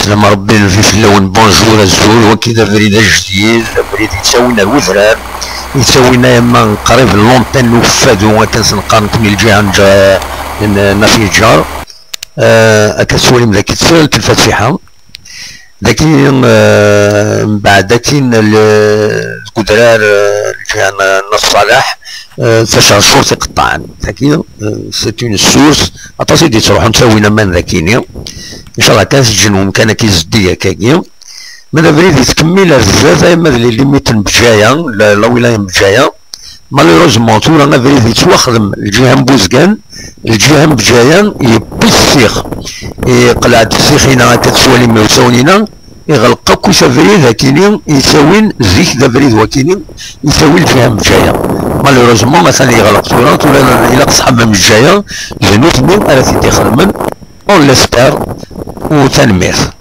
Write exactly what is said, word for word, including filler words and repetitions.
Lama Rebbi lfi fell-awen, bonjour, azul, waki d abrid ajdid, abrid yettawin ar udrar, yettawin ayama qrib l'antenne n Ukeffadu, akken s-neqqar nekkni lǧiha n Ǧa-, n, n At Yeǧǧar. Eh, akka tettwalim daki ttiɣelt lfatiḥa. Daki, eh, mbeɛd akin l-, deg udrar, eh, lǧiha n, n At Ṣaleḥ, eh, tacercurt iqeṭṭɛen. Daki, eh, c'est une source, aṭas i d-yettruḥun ttawin aman dakini. Incallah kan teǧǧen umkan akka izeddi akkagi. Ma d abrid yettkemmil ar zdat, ay ma d les limites n Bǧaya, la, la wilaya n Bǧaya. Malheureusement, tura abrid yettwaxdem lǧiha n Buzgan, lǧiha n Bǧaya yewwi ssix. Iqleɛ-d ssix-ina akka tettwalim iwsawen-ina, iɣleq akk is abrid akini yettawin zik d abrid wakini yettawi lǧiha n Bǧaya. Malheureusement, atan yeɣleq tura, tura ilaq ṣṣḥab n Bǧaya, d nutni ara t-id-ixedmen. On l'espère, u tanemmirt.